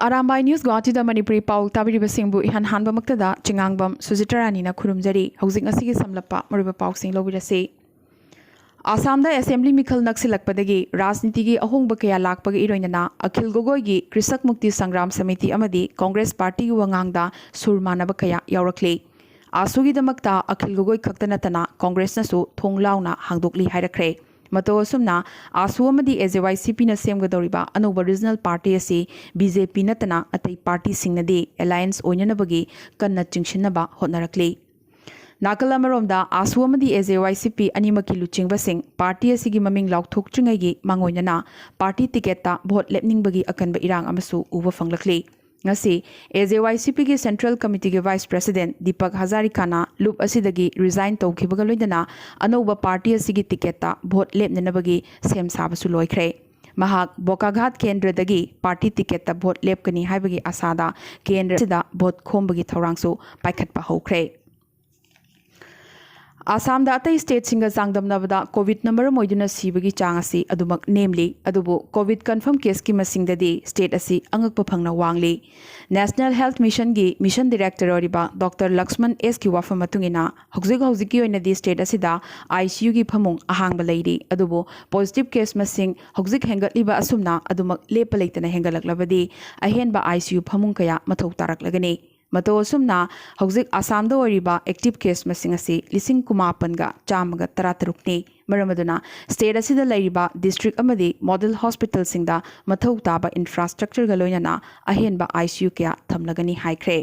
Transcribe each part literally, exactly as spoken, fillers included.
Arambai news ꯒꯨꯋꯥꯍꯥꯇꯤꯗ Manipuri ꯄꯥꯎ ꯇꯥꯕꯤꯔꯤꯕꯁꯤꯡꯕꯨ ꯏꯍꯥꯟ ꯍꯥꯟꯕꯃꯛꯇꯗ ꯆꯤꯉꯥꯡꯕꯝ ꯁꯨꯖꯤꯇꯥ ꯔꯥꯅꯤꯅ ꯈꯨꯔꯨꯝꯖꯔꯤ꯫ ꯍꯧꯖꯤꯛ ꯉꯁꯤꯒꯤ ꯁꯝꯂꯞꯄ ꯃꯔꯨꯑꯣꯏꯕ ꯄꯥꯎꯁꯤꯡ ꯂꯧꯕꯤꯔꯁꯤ꯫ ꯑꯁꯥꯝꯗ ꯑꯦꯁꯦꯝꯕ꯭ꯂꯤ ꯃꯤꯈꯜ ꯅꯛꯁꯤꯜꯂꯛꯄꯗꯒꯤ ꯔꯥꯖꯅꯤꯇꯤꯒꯤ ꯑꯍꯣꯡꯕ ꯀꯌꯥ ꯂꯥꯛꯄꯒ ꯏꯔꯣꯏꯅꯅ ꯑꯈꯤꯜ ꯒꯣꯒꯣꯏꯒꯤ ꯀ꯭ꯔꯤꯁꯛ ꯃꯨꯛꯇꯤ ꯁꯪꯒ꯭ꯔꯥꯝ ꯁꯃꯤꯇꯤ ꯑꯃꯗꯤ ꯀꯣꯡꯒ꯭ꯔꯦꯁ ꯄꯥꯔꯇꯤꯒꯤ ꯋꯥꯉꯥꯡꯗ ꯁꯨꯔ ꯃꯥꯟꯅꯕ ꯀꯌꯥ ꯌꯥꯎꯔꯛꯂꯤ꯫ ꯑꯥꯁꯨꯒꯤꯗꯃꯛꯇ ꯑꯈꯤꯜ ꯒꯣꯒꯣꯏ ꯈꯛꯇ ꯅꯠꯇꯅ ꯀꯣꯡꯒ꯭ꯔꯦꯁꯅꯁꯨ ꯊꯣꯡ ꯂꯥꯎꯅ ꯍꯥꯡꯗꯣꯛꯂꯤ ꯍꯥꯏꯔꯛꯈ꯭ꯔꯦ꯫ ꯃꯇꯧ ꯑꯁꯨꯝꯅ ꯑꯥꯁꯨ ꯑꯃꯗꯤ ꯑꯦ ꯖꯦ ꯋꯥꯏ ꯁꯤ ꯄꯤꯅ ꯁꯦꯝꯒꯗꯧꯔꯤꯕ ꯑꯅꯧꯕ ꯔꯤꯖꯅꯦꯜ ꯄꯥꯔꯇꯤ ꯑꯁꯤ ꯕꯤ ꯖꯦ ꯄꯤ ꯅꯠꯇꯅ ꯑꯇꯩ ꯄꯥꯔꯇꯤꯁꯤꯡꯅꯗꯤ ꯑꯦꯂꯥꯌꯟꯁ ꯑꯣꯏꯅꯅꯕꯒꯤ ꯀꯟꯅ ꯆꯤꯡꯁꯤꯟꯅꯕ ꯍꯣꯠꯅꯔꯛꯂꯤ꯫ ꯅꯥꯀꯜ ꯑꯃꯔꯣꯝꯗ, ꯑꯥꯁꯨ ꯑꯃꯗꯤ ꯑꯦ ꯖꯦ ꯋꯥꯏ ꯁꯤ ꯄꯤ ꯑꯅꯤꯃꯛꯀꯤ ꯂꯨꯆꯤꯡꯕꯁꯤꯡ ꯄꯥꯔꯇꯤ ꯑꯁꯤꯒꯤ ꯃꯃꯤꯡ ꯂꯥꯎꯊꯣꯛꯇ꯭ꯔꯤꯉꯩꯒꯤ ꯃꯥꯡꯑꯣꯏꯅꯅ ꯄꯥꯔꯇꯤ ꯇꯤꯀꯦꯠꯇ ꯚꯣꯠ ꯂꯦꯞꯅꯤꯡꯕꯒꯤ ꯑꯀꯟꯕ ꯏꯔꯥꯡ ꯑꯃꯁꯨ ꯎꯕ ꯐꯪꯂꯛꯂꯤ꯫ ꯉꯁꯤ ꯑꯦ ꯖꯦ ꯋꯥꯏ ꯁꯤ ꯄꯤꯒꯤ ꯁꯦꯟꯇ꯭ꯔꯦꯜ ꯀꯃꯤꯇꯤꯒꯤ ꯚꯥꯏꯁ ꯄ꯭ꯔꯦꯁꯤꯗꯦꯟꯠ ꯗꯤꯄꯛ ꯍꯖꯥꯔꯤꯀꯥꯅ ꯂꯨꯞ ꯑꯁꯤꯗꯒꯤ ꯔꯤꯖꯥꯏꯟ ꯇꯧꯈꯤꯕꯒ ꯂꯣꯏꯅꯅ ꯑꯅꯧꯕ ꯄꯥꯔꯇꯤ ꯑꯁꯤꯒꯤ ꯇꯤꯀꯦꯠꯇ ꯚꯣꯠ ꯂꯦꯞꯅꯅꯕꯒꯤ ꯁꯦꯝ ꯁꯥꯕꯁꯨ ꯂꯣꯏꯈ꯭ꯔꯦ꯫ ꯃꯍꯥꯛ ꯕꯣꯀꯥꯘꯥꯠ ꯀꯦꯟꯗ꯭ꯔꯗꯒꯤ ꯄꯥꯔꯇꯤ ꯇꯤꯀꯦꯠꯇ ꯚꯣꯠ ꯂꯦꯞꯀꯅꯤ ꯍꯥꯏꯕꯒꯤ ꯑꯁꯥꯗ ꯀꯦꯟꯗ꯭ꯔ ꯑꯁꯤꯗ ꯚꯣꯠ ꯈꯣꯝꯕꯒꯤ ꯊꯧꯔꯥꯡꯁꯨ ꯄꯥꯏꯈꯠꯄ ꯍꯧꯈ꯭ꯔꯦ꯫ ꯑꯁꯥꯝꯗ ꯑꯇꯩ ꯁ꯭ꯇꯦꯠꯁꯤꯡꯒ ꯆꯥꯡꯗꯝꯅꯕꯗ ꯀꯣꯚꯤꯗꯅ ꯃꯔꯝ ꯑꯣꯏꯗꯨꯅ ꯁꯤꯕꯒꯤ ꯆꯥꯡ ꯑꯁꯤ ꯑꯗꯨꯃꯛ ꯅꯦꯝꯂꯤ, ꯑꯗꯨꯕꯨ ꯀꯣꯚꯤꯗ ꯀꯟꯐꯔꯝ ꯀꯦꯁꯀꯤ ꯃꯁꯤꯡꯗꯗꯤ ꯁ꯭ꯇꯦꯠ ꯑꯁꯤ ꯑꯉꯛꯄ ꯐꯪꯅ ꯋꯥꯡꯂꯤ꯫ ꯅꯦꯁꯅꯦꯜ ꯍꯦꯜꯊ ꯃꯤꯁꯟꯒꯤ ꯃꯤꯁꯟ ꯗꯤꯔꯦꯛꯇꯔ ꯑꯣꯏꯔꯤꯕ ꯗꯣꯛꯇꯔ ꯂꯛꯁꯃꯟ ꯑꯦꯁꯀꯤ ꯋꯥꯐꯝ ꯃꯇꯨꯡ ꯏꯟꯅ, ꯍꯧꯖꯤꯛ ꯍꯧꯖꯤꯛꯀꯤ ꯑꯣꯏꯅꯗꯤ ꯁ꯭ꯇꯦꯠ ꯑꯁꯤꯗ ꯑꯥꯏ ꯁꯤ ꯌꯨꯒꯤ ꯐꯃꯨꯡ ꯑꯍꯥꯡꯕ ꯂꯩꯔꯤ, ꯑꯗꯨꯕꯨ ꯄꯣꯖꯤꯇꯤꯚ ꯀꯦꯁ ꯃꯁꯤꯡ ꯍꯧꯖꯤꯛ ꯍꯦꯟꯒꯠꯂꯤꯕ ꯑꯁꯨꯝꯅ ꯑꯗꯨꯃꯛ ꯂꯦꯞꯄ ꯂꯩꯇꯅ ꯍꯦꯟꯒꯠꯂꯛꯂꯕꯗꯤ ꯑꯍꯦꯟꯕ ꯑꯥꯏ ꯁꯤ ꯌꯨ ꯐꯃꯨꯡ ꯀꯌꯥ ꯃꯊꯧ ꯇꯥꯔꯛꯂꯒꯅꯤ꯫ ꯃꯇꯧ ꯑꯁꯨꯝꯅ ꯍꯧꯖꯤꯛ ꯑꯁꯥꯝꯗ ꯑꯣꯏꯔꯤꯕ ꯑꯦꯛꯇꯤꯚ ꯀꯦꯁ ꯃꯁꯤꯡ ꯑꯁꯤ ꯂꯤꯁꯤꯡ ꯀꯨꯟꯃꯥꯄꯟꯒ ꯆꯥꯝꯃꯒ ꯇꯔꯥꯇꯔꯨꯛꯅꯤ꯫ ꯃꯔꯝ ꯑꯗꯨꯅ ꯁ꯭ꯇꯦꯠ ꯑꯁꯤꯗ ꯂꯩꯔꯤꯕ ꯗꯤꯁꯇ꯭ꯔꯤꯛ ꯑꯃꯗꯤ ꯃꯣꯗꯦꯜ ꯍꯣꯁꯄꯤꯇꯥꯜꯁꯤꯡꯗ ꯃꯊꯧ ꯇꯥꯕ ꯏꯟꯐ꯭ꯔꯥꯁ꯭ꯇ꯭ꯔꯛꯆꯔꯒ ꯂꯣꯏꯅꯅ ꯑꯍꯦꯟꯕ ꯑꯥꯏ ꯁꯤ ꯌꯨ ꯀꯌꯥ ꯊꯝꯂꯒꯅꯤ ꯍꯥꯏꯈ꯭ꯔꯦ꯫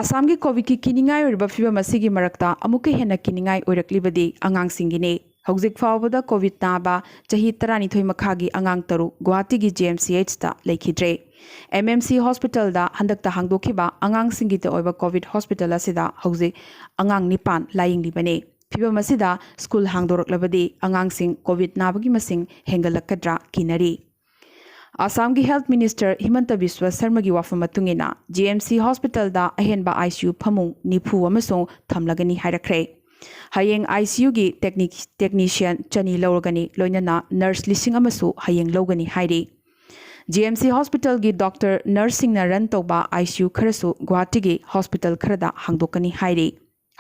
ꯑꯁꯥꯝꯒꯤ ꯀꯣꯚꯤꯗꯀꯤ ꯀꯤꯅꯤꯡꯉꯥꯏ ꯑꯣꯏꯔꯤꯕ ꯐꯤꯕꯝ ꯑꯁꯤꯒꯤ ꯃꯔꯛꯇ ꯑꯃꯨꯛꯀ ꯍꯦꯟꯅ ꯀꯤꯅꯤꯡꯉꯥꯏ ꯑꯣꯏꯔꯛꯂꯤꯕꯗꯤ ꯑꯉꯥꯡꯁꯤꯡꯒꯤꯅꯤ꯫ ꯍꯧꯖꯤꯛ ꯐꯥꯎꯕꯗ ꯀꯣꯚꯤꯗ ꯅꯥꯕ ꯆꯍꯤ ꯇꯔꯥꯅꯤꯊꯣꯏ ꯃꯈꯥꯒꯤ ꯑꯉꯥꯡ ꯇꯔꯨꯛ ꯒꯨꯋꯥꯍꯥꯇꯤꯒꯤ ꯖꯤ ꯑꯦꯝ ꯁꯤ ꯑꯩꯆꯇ ꯂꯩꯈꯤꯗ꯭ꯔꯦ꯫ ꯑꯦꯝ ꯑꯦꯝ ꯁꯤ ꯍꯣꯁꯄꯤꯇꯥꯜꯗ ꯍꯟꯗꯛꯇ ꯍꯥꯡꯗꯣꯛꯈꯤꯕ ꯑꯉꯥꯡꯁꯤꯡꯒꯤꯗ ꯑꯣꯏꯕ ꯀꯣꯚꯤꯗ ꯍꯣꯁꯄꯤꯇꯥꯜ ꯑꯁꯤꯗ ꯍꯧꯖꯤꯛ ꯑꯉꯥꯡ ꯅꯤꯄꯥꯟ ꯂꯥꯌꯦꯡꯂꯤꯕꯅꯤ꯫ ꯐꯤꯕꯝ ꯑꯁꯤꯗ ꯁ꯭ꯀꯨꯜ ꯍꯥꯡꯗꯣꯔꯛꯂꯕꯗꯤ ꯑꯉꯥꯡꯁꯤꯡ ꯀꯣꯚꯤꯗ ꯅꯥꯕꯒꯤ ꯃꯁꯤꯡ ꯍꯦꯟꯒꯠꯂꯛꯀꯗ꯭ꯔꯥ ꯀꯤꯅꯔꯤ꯫ ꯑꯁꯥꯝꯒꯤ ꯍꯦꯜꯊ ꯃꯤꯅꯤꯁꯇꯔ ꯍꯤꯃꯟꯇ ꯕꯤꯁ꯭ꯋ ꯁꯔꯃꯒꯤ ꯋꯥꯐꯝ ꯃꯇꯨꯡ ꯏꯟꯅ, ꯖꯤ ꯑꯦꯝ ꯁꯤ ꯍꯣꯁꯄꯤꯇꯥꯜꯗ ꯑꯍꯦꯟꯕ ꯑꯥꯏ ꯁꯤ ꯌꯨ ꯐꯃꯨꯡ ꯅꯤꯐꯨ ꯑꯃꯁꯨ ꯊꯝꯂꯒꯅꯤ ꯍꯥꯏꯔꯛꯈ꯭ꯔꯦ꯫ ꯍꯌꯦꯡ ꯑꯥꯏ ꯁꯤ ꯌꯨꯒꯤ ꯇꯦꯛꯅꯤ-, ꯇꯦꯛꯅꯤꯁꯤꯌꯟ ꯆꯅꯤ ꯂꯧꯔꯒꯅꯤ, ꯂꯣꯏꯅꯅ ꯅꯔꯁ ꯂꯤꯁꯤꯡ ꯑꯃꯁꯨ ꯍꯌꯦꯡ ꯂꯧꯒꯅꯤ ꯍꯥꯏꯔꯤ꯫ ꯖꯤ ꯑꯦꯝ ꯁꯤ ꯍꯣꯁꯄꯤꯇꯥꯜꯒꯤ ꯗꯣꯛꯇꯔ, ꯅꯔꯁꯁꯤꯡꯅ ꯔꯟ ꯇꯧꯕ ꯑꯥꯏ ꯁꯤ ꯌꯨ ꯈꯔꯁꯨ ꯒꯨꯋꯥꯍꯥꯇꯤꯒꯤ ꯍꯣꯁꯄꯤꯇꯥꯜ ꯈꯔꯗ ꯍꯥꯡꯗꯣꯛꯀꯅꯤ ꯍꯥꯏꯔꯤ꯫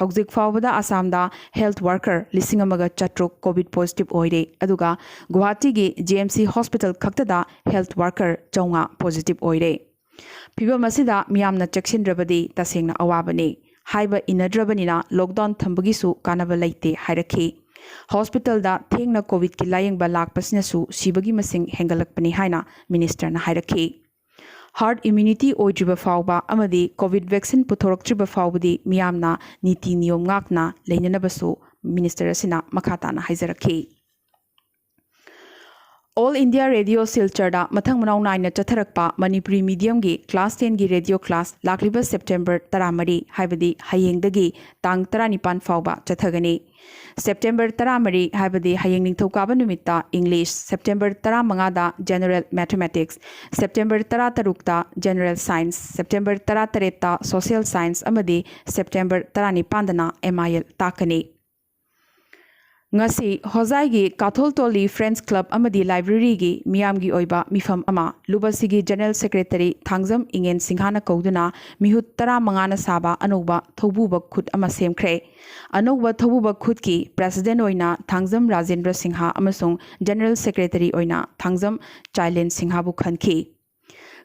ꯍꯧꯖꯤꯛ ꯐꯥꯎꯕꯗ ꯑꯁꯥꯝꯗ ꯍꯦꯜꯊ ꯋꯥꯔꯀꯔ ꯂꯤꯁꯤꯡ ꯑꯃꯒ ꯆꯥꯇ꯭ꯔꯨꯛ ꯀꯣꯚꯤꯗ ꯄꯣꯖꯤꯇꯤꯚ ꯑꯣꯏꯔꯦ, ꯑꯗꯨꯒ ꯒꯨꯋꯥꯍꯥꯇꯤꯒꯤ ꯖꯤ ꯑꯦꯝ ꯁꯤ ꯍꯣꯁꯄꯤꯇꯥꯜ ꯈꯛꯇꯗ ꯍꯦꯜꯊ ꯋꯥꯔꯀꯔ ꯆꯥꯝꯃꯉꯥ ꯄꯣꯖꯤꯇꯤꯚ ꯑꯣꯏꯔꯦ꯫ ꯐꯤꯚꯝ ꯑꯁꯤꯗ ꯃꯤꯌꯥꯝꯅ ꯆꯦꯛꯁꯤꯟꯗ꯭ꯔꯕꯗꯤ ꯇꯁꯦꯡꯅ ꯑꯋꯥꯕꯅꯤ꯫ ꯍꯥꯏꯕ ꯏꯟꯅꯗ꯭ꯔꯕꯅꯤꯅ ꯂꯣꯛꯗꯥꯎꯟ ꯊꯝꯕꯒꯤꯁꯨ ꯀꯥꯟꯅꯕ ꯂꯩꯇꯦ ꯍꯥꯏꯔꯛꯈꯤ꯫ ꯍꯣꯁꯄꯤꯇꯥꯜꯗ ꯊꯦꯡꯅ ꯀꯣꯚꯤꯗꯀꯤ ꯂꯥꯌꯦꯡꯕ ꯂꯥꯛꯄꯁꯤꯅꯁꯨ ꯁꯤꯕꯒꯤ ꯃꯁꯤꯡ ꯍꯦꯟꯒꯠꯂꯛꯄꯅꯤ ꯍꯥꯏꯅ ꯃꯤꯅꯤꯁꯇꯔꯅ ꯍꯥꯏꯔꯛꯈꯤ꯫ ꯍꯥꯔꯗ ꯏꯝꯌꯨꯅꯤꯇꯤ ꯑꯣꯏꯗ꯭ꯔꯤꯕ ꯐꯥꯎꯕ ꯑꯃꯗꯤ ꯀꯣꯚꯤꯗ ꯚꯦꯛꯁꯤꯟ ꯄꯨꯊꯣꯔꯛꯇ꯭ꯔꯤꯕ ꯐꯥꯎꯕꯗꯤ ꯃꯤꯌꯥꯝꯅ ꯅꯤꯇꯤ ꯅꯤꯌꯣꯝ ꯉꯥꯛꯅ ꯂꯩꯅꯅꯕꯁꯨ ꯃꯤꯅꯤꯁꯇꯔ ꯑꯁꯤꯅ ꯃꯈꯥ ꯇꯥꯅ ꯍꯥꯏꯖꯔꯛꯈꯤ꯫ ꯑꯣꯜ ꯏꯟꯗꯤꯌꯥ ꯔꯦꯗꯤꯑꯣ ꯁꯤꯜꯆꯔꯗ ꯃꯊꯪ ꯃꯅꯥꯎ ꯅꯥꯏꯅ ꯆꯠꯊꯔꯛꯄ ꯃꯅꯤꯄꯨꯔꯤ ꯃꯤꯗꯤꯌꯝꯒꯤ ꯀ꯭ꯂꯥꯁ ꯇꯦꯟꯒꯤ ꯔꯦꯗꯤꯑꯣ ꯀ꯭ꯂꯥꯁ ꯂꯥꯛꯂꯤꯕ ꯁꯦꯞꯇꯦꯝꯕꯔ ꯇꯔꯥꯃꯔꯤ, ꯍꯥꯏꯕꯗꯤ ꯍꯌꯦꯡꯗꯒꯤ ꯇꯥꯡ ꯇꯔꯥꯅꯤꯄꯥꯟ ꯐꯥꯎꯕ ꯆꯠꯊꯒꯅꯤ꯫ ꯁꯦꯞꯇꯦꯝꯕꯔ ꯇꯔꯥꯃꯔꯤ, ꯍꯥꯏꯕꯗꯤ ꯍꯌꯦꯡ ꯅꯤꯡꯊꯧꯀꯥꯕ ꯅꯨꯃꯤꯠꯇ ꯏꯪꯂꯤꯁ, ꯁꯦꯞꯇꯦꯝꯕꯔ ꯇꯔꯥꯃꯉꯥꯗ ꯖꯦꯅꯔꯦꯜ ꯃꯦꯊꯃꯦꯇꯤꯛꯁ, ꯁꯦꯞꯇꯦꯝꯕꯔ ꯇꯔꯥꯇꯔꯨꯛꯇ ꯖꯦꯅꯔꯦꯜ ꯁꯥꯏꯟꯁ, ꯁꯦꯞꯇꯦꯝꯕꯔ ꯇꯔꯥꯇꯔꯦꯠꯇ ꯁꯣꯁꯤꯌꯦꯜ ꯁꯥꯏꯟꯁ ꯑꯃꯗꯤ ꯁꯦꯞꯇꯦꯝꯕꯔ ꯇꯔꯥꯅꯤꯄꯥꯟꯗꯅ ꯑꯦꯝ ꯑꯥꯏ ꯑꯦꯜ ꯇꯥꯛꯀꯅꯤ꯫ ꯉꯁꯤ ꯍꯣꯖꯥꯏꯒꯤ ꯀꯥꯊꯣꯜꯇꯣꯂꯤ ꯐ꯭ꯔꯦꯟꯁ ꯀ꯭ꯂꯕ ꯑꯃꯗꯤ ꯂꯥꯏꯕ꯭ꯔꯦꯔꯤꯒꯤ ꯃꯤꯌꯥꯝꯒꯤ ꯑꯣꯏꯕ ꯃꯤꯐꯝ ꯑꯃ ꯂꯨꯕꯁꯤꯒꯤ ꯖꯦꯅꯔꯦꯜ ꯁꯦꯀ꯭ꯔꯦꯇꯔꯤ ꯊꯥꯡꯖꯝ ꯏꯉꯦꯟ ꯁꯤꯡꯍꯥꯅ ꯀꯧꯗꯨꯅ ꯃꯤꯍꯨꯠ ꯇꯔꯥꯃꯉꯥꯅ ꯁꯥꯕ ꯑꯅꯧꯕ ꯊꯧꯕꯨꯕ ꯈꯨꯠ ꯑꯃ ꯁꯦꯝꯈ꯭ꯔꯦ꯫ ꯑꯅꯧꯕ ꯊꯧꯕꯨꯕ ꯈꯨꯠꯀꯤ ꯄ꯭ꯔꯦꯁꯤꯗꯦꯟ ꯑꯣꯏꯅ ꯊꯥꯡꯖꯝ ꯔꯥꯖꯦꯟꯗ꯭ꯔ ꯁꯤꯡꯍ ꯑꯃꯁꯨꯡ ꯖꯦꯅꯔꯦꯜ ꯁꯦꯀ꯭ꯔꯦꯇꯔꯤ ꯑꯣꯏꯅ ꯊꯥꯡꯖꯝ ꯆꯥꯏꯂꯦꯟ ꯁꯤꯡꯍꯕꯨ ꯈꯟꯈꯤ꯫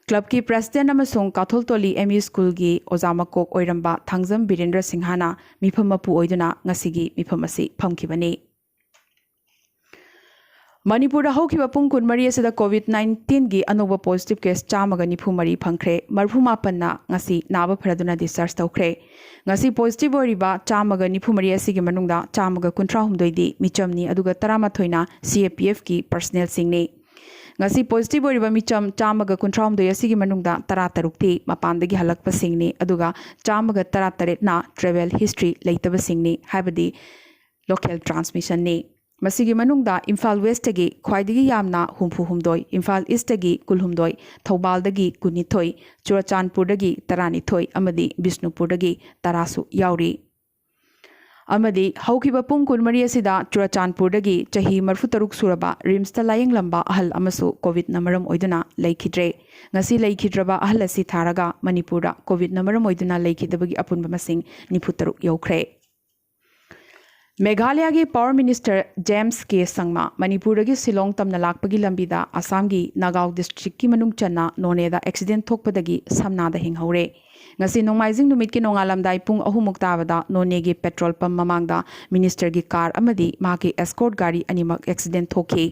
ꯀ꯭ꯂꯕꯀꯤ ꯄ꯭ꯔꯦꯁꯤꯗꯦꯟ ꯑꯃꯁꯨꯡ ꯀꯥꯊꯣꯜꯇꯣꯂꯤ ꯑꯦꯝ ꯏ ꯁ꯭ꯀꯨꯜꯒꯤ ꯑꯣꯖꯥ ꯃꯀꯣꯛ ꯑꯣꯏꯔꯝꯕ ꯊꯥꯡꯖꯝ ꯕꯤꯔꯦꯟꯗ꯭ꯔ ꯁꯤꯡꯍꯅ ꯃꯤꯐꯝ ꯃꯄꯨ ꯑꯣꯏꯗꯨꯅ ꯉꯁꯤꯒꯤ ꯃꯤꯐꯝ ꯑꯁꯤ ꯐꯝꯈꯤꯕꯅꯤ꯫ ꯃꯅꯤꯄꯨꯔꯗ ꯍꯧꯈꯤꯕ ꯄꯨꯡ ꯀꯨꯟꯃꯔꯤ ꯑꯁꯤꯗ ꯀꯣꯚꯤꯗ ꯅꯥꯏꯟꯇꯤꯟꯒꯤ ꯑꯅꯧꯕ ꯄꯣꯖꯤꯇꯤꯚ ꯀꯦꯁ ꯆꯥꯝꯃꯒ ꯅꯤꯐꯨ ꯃꯔꯤ ꯐꯪꯈ꯭ꯔꯦ꯫ ꯃꯔꯤꯐꯨ ꯃꯥꯄꯟꯅ ꯉꯁꯤ ꯅꯥꯕ ꯐꯔꯗꯨꯅ ꯗꯤꯁꯆꯥꯔꯖ ꯇꯧꯈ꯭ꯔꯦ꯫ ꯉꯁꯤ ꯄꯣꯖꯤꯇꯤꯚ ꯑꯣꯏꯔꯤꯕ ꯆꯥꯝꯃꯒ ꯅꯤꯐꯨ ꯃꯔꯤ ꯑꯁꯤꯒꯤ ꯃꯅꯨꯡꯗ ꯆꯥꯝꯃꯒ ꯀꯨꯟꯊ꯭ꯔꯥ ꯍꯨꯝꯗꯣꯏꯗꯤ ꯃꯤꯆꯝꯅꯤ, ꯑꯗꯨꯒ ꯇꯔꯥꯃꯥꯊꯣꯏꯅ ꯁꯤ ꯑꯦ ꯄꯤ ꯑꯦꯐꯀꯤ ꯄꯔꯁꯅꯦꯜꯁꯤꯡꯅꯤ꯫ ꯉꯁꯤ ꯄꯣꯖꯤꯇꯤꯚ ꯑꯣꯏꯔꯤꯕ ꯃꯤꯆꯝ ꯆꯥꯝꯃꯒ ꯀꯨꯟꯊ꯭ꯔꯥ ꯍꯨꯝꯗꯣꯏ ꯑꯁꯤꯒꯤ ꯃꯅꯨꯡꯗ ꯇꯔꯥ ꯇꯔꯨꯛꯇꯤ ꯃꯄꯥꯟꯗꯒꯤ ꯍꯜꯂꯛꯄꯁꯤꯡꯅꯤ, ꯑꯗꯨꯒ ꯆꯥꯝꯃꯒ ꯇꯔꯥ ꯇꯔꯦꯠꯅ ꯇ꯭ꯔꯦꯚꯦꯜ ꯍꯤꯁꯇ꯭ꯔꯤ ꯂꯩꯇꯕꯁꯤꯡꯅꯤ, ꯍꯥꯏꯕꯗꯤ ꯂꯣꯀꯦꯜ ꯇ꯭ꯔꯥꯟꯁꯃꯤꯁꯟꯅꯤ꯫ ꯃꯁꯤꯒꯤ ꯃꯅꯨꯡꯗ ꯏꯝꯐꯥꯜ ꯋꯦꯁꯇꯒꯤ ꯈ꯭ꯋꯥꯏꯗꯒꯤ ꯌꯥꯝꯅ ꯍꯨꯝꯐꯨ ꯍꯨꯝꯗꯣꯏ, ꯏꯝꯐꯥꯜ ꯏꯁꯇꯒꯤ ꯀꯨꯟꯍꯨꯝꯗꯣꯏ, ꯊꯧꯕꯥꯜꯗꯒꯤ ꯀꯨꯟꯅꯤꯊꯣꯏ, ꯆꯨꯔꯆꯥꯟꯄꯨꯔꯗꯒꯤ ꯇꯔꯥꯅꯤꯊꯣꯏ ꯑꯃꯗꯤ ꯕꯤꯁꯅꯨꯄꯨꯔꯗꯒꯤ ꯇꯔꯥꯁꯨ ꯌꯥꯎꯔꯤ꯫ ꯑꯃꯗꯤ ꯍꯧꯈꯤꯕ ꯄꯨꯡ ꯀꯨꯟꯃꯔꯤ ꯑꯁꯤꯗ ꯆꯨꯔꯆꯥꯟꯄꯨꯔꯗꯒꯤ ꯆꯍꯤ ꯃꯔꯤꯐꯨꯇꯔꯨꯛ ꯁꯨꯔꯕ ꯔꯤꯝꯁꯇ ꯂꯥꯌꯦꯡꯂꯝꯕ ꯑꯍꯜ ꯑꯃꯁꯨ ꯀꯣꯚꯤꯗꯅ ꯃꯔꯝ ꯑꯣꯏꯗꯨꯅ ꯂꯩꯈꯤꯗ꯭ꯔꯦ꯫ ꯉꯁꯤ ꯂꯩꯈꯤꯗ꯭ꯔꯕ ꯑꯍꯜ ꯑꯁꯤ ꯊꯥꯔꯒ ꯃꯅꯤꯄꯨꯔꯗ ꯀꯣꯚꯤꯗꯅ ꯃꯔꯝ ꯑꯣꯏꯗꯨꯅ ꯂꯩꯈꯤꯗꯕꯒꯤ ꯑꯄꯨꯟꯕ ꯃꯁꯤꯡ ꯅꯤꯐꯨꯇꯔꯨꯛ ꯌꯧꯈ꯭ꯔꯦ꯫ ꯃꯦꯘꯥꯂꯌꯒꯤ ꯄꯥꯋꯔ ꯃꯤꯅꯤꯁꯇꯔ ꯖꯦꯝꯁ ꯀꯦ ꯁꯪꯃ ꯃꯅꯤꯄꯨꯔꯗꯒꯤ ꯁꯤꯂꯣꯡ ꯇꯝꯅ ꯂꯥꯛꯄꯒꯤ ꯂꯝꯕꯤꯗ ꯑꯁꯥꯝꯒꯤ ꯅꯥꯒꯥꯎ ꯗꯤꯁꯇ꯭ꯔꯤꯛꯀꯤ ꯃꯅꯨꯡ ꯆꯟꯅ ꯅꯣꯅꯦꯗ ꯑꯦꯛꯁꯤꯗꯦꯟ ꯊꯣꯛꯄꯗꯒꯤ ꯁꯝꯅꯥꯗ ꯍꯤꯡꯍꯧꯔꯦ꯫ ꯉꯁꯤ ꯅꯣꯡꯃꯥꯏꯖꯤꯡ ꯅꯨꯃꯤꯠꯀꯤ ꯅꯣꯡꯉꯥꯜꯂꯝꯗꯥꯏ ꯄꯨꯡ ꯑꯍꯨꯝꯃꯨꯛ ꯇꯥꯕꯗ ꯅꯣꯅꯦꯒꯤ ꯄꯦꯇ꯭ꯔꯣꯜ ꯄꯝ ꯃꯃꯥꯡꯗ ꯃꯤꯅꯤꯁꯇꯔꯒꯤ ꯀꯥꯔ ꯑꯃꯗꯤ ꯃꯍꯥꯛꯀꯤ ꯑꯦꯁꯀꯣꯔꯠ ꯒꯥꯔꯤ ꯑꯅꯤꯃꯛ ꯑꯦꯛꯁꯤꯗꯦꯟ ꯊꯣꯛꯈꯤ꯫